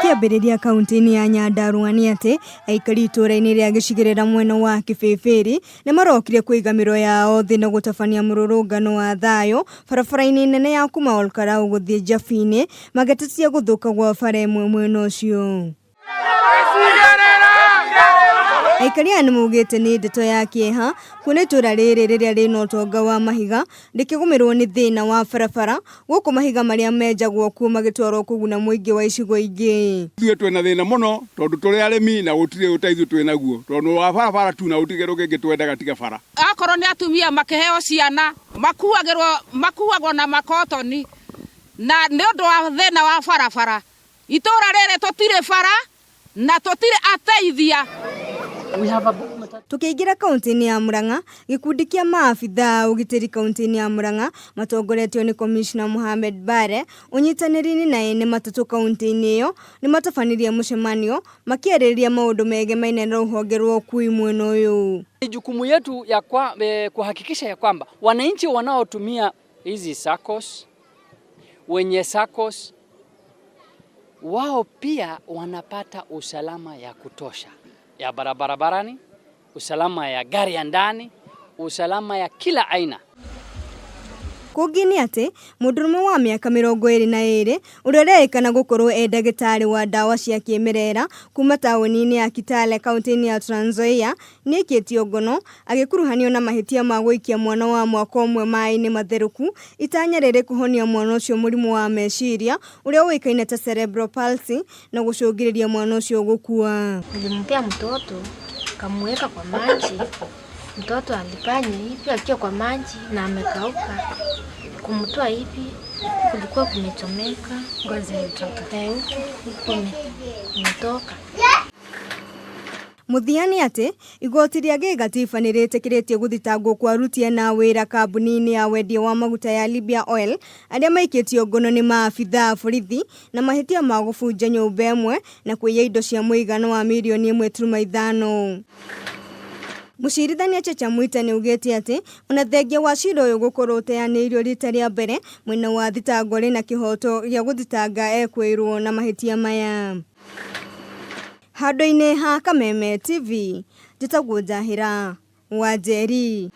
Tũkĩambĩrĩria kaunti-inĩ ya Nyandarua nĩ atĩ aikari itũũra-inĩ rĩa gĩcigĩrĩra mwena wa Kĩbĩbĩri nĩ marokire kũiga mĩro yao thĩ na gũtabania mũrũrũngano wa thayũ barabara-inĩ nene ya kuma Olkalau gũthiĩ Njabi-inĩ magĩtetia gũthũka gwa bara ĩmwe mwena ũcio. Aikari aya nĩ maugĩte nĩ ndeto ya kĩeha kuona itũũra rĩrĩ rĩrĩa rĩna ũtonga wa mahiga rĩkĩgũmĩrwo nĩ thĩna wa barabara gũkũ mahiga marĩa menjagwo kuo magĩtwarwo kũguna mũingĩ wa icigo ingĩ. Ithuĩ twĩna thĩna mũno tondũ tũrĩ arĩmi na gũtirĩ ũteithio twĩ naguo tondũ wa barabara tu na gũtirĩ kĩndũ kĩngĩ twendaga tiga bara. Akorwo nĩ atumia makĩheo ciana makuagĩrwo makuagwo na makotoni na nĩ ũndũ wa thĩna wa barabara. Itũũra rĩrĩ tũtirĩ bara na tũtirĩ ateithia. Tũkĩingĩra kaunti-inĩ ya Murang'a, gĩkundi kĩa maabithaa a ũgitĩri kaunti-inĩ ya Murang'a matongoretio nĩ Commissioner Mohamed Bare ũnyitanĩri-inĩ na ene matatũ kaunti-inĩ ĩyo nĩ matabanirie mũcemanio makĩarĩrĩria maũndũ megemaine na rũhonge rwa ũkui mwena ũyũ. Ni jukumu yetu ya kwa, kuhakikisha ya kwamba wananchi wanaotumia hizi SACCOS, wenye SACCOS wao pia wanapata usalama ya kutosha ya barabarabarani, usalama ya gari ya ndani, usalama ya kila aina. Kũngĩ nĩ atĩ mũndũrũme wa mĩaka 22 ũrĩa ũrerĩkana gũkorwo e ndagĩtarĩ wa ndawa cia kĩmerera kuma taũni-inĩ ya Kitale kaunti-inĩ ya Trans Nzoia nĩaikĩtio ngono agĩkuruhanio na mahĩtia ma gũikia mwana wa mwaka ũmwe maĩ-inĩ matherũku itanya rĩrĩ kũhonia mwana ũcio mũrimũ wa meciria ũrĩa ũĩkaine ta cerebral palsy na gũcũngĩrĩria mwana ũcio gũkua. Nilimpea mtoto kamuweka kwa maji. Mtoto alifanya hivi akiwa kwa maji na amekauka, kumtoa hivi kulikuwa kumechomeka Ngozi ilitoka. Eh, huku huku kumetoka. Mũthia nĩ atĩ igoti rĩa gĩgatiba nĩ rĩtĩkĩrĩtie gũthitangwo kwa aruti ana a wĩra kambuni-inĩ ya wendia wa maguta ya Libya Oil arĩa maikĩtio ngono nĩ maabithaa a borithi na mahĩtia ma gũbunja nyũmba ĩmwe na kũiya indo cia mũigana wa mirioni 1.5. Mũcirithania Chacha Mwita nĩ augĩte atĩ ona thengia wa cira ũyũ gũkorwo ũteanĩirio rita rĩa mbere mwena wa thitango rĩ na kĩhoto gĩa gũthitanga ekwĩrwo na mahĩtia maya. Handũ-inĩ ha Kameme TV, njĩtagwo Njahĩra wa Njeri.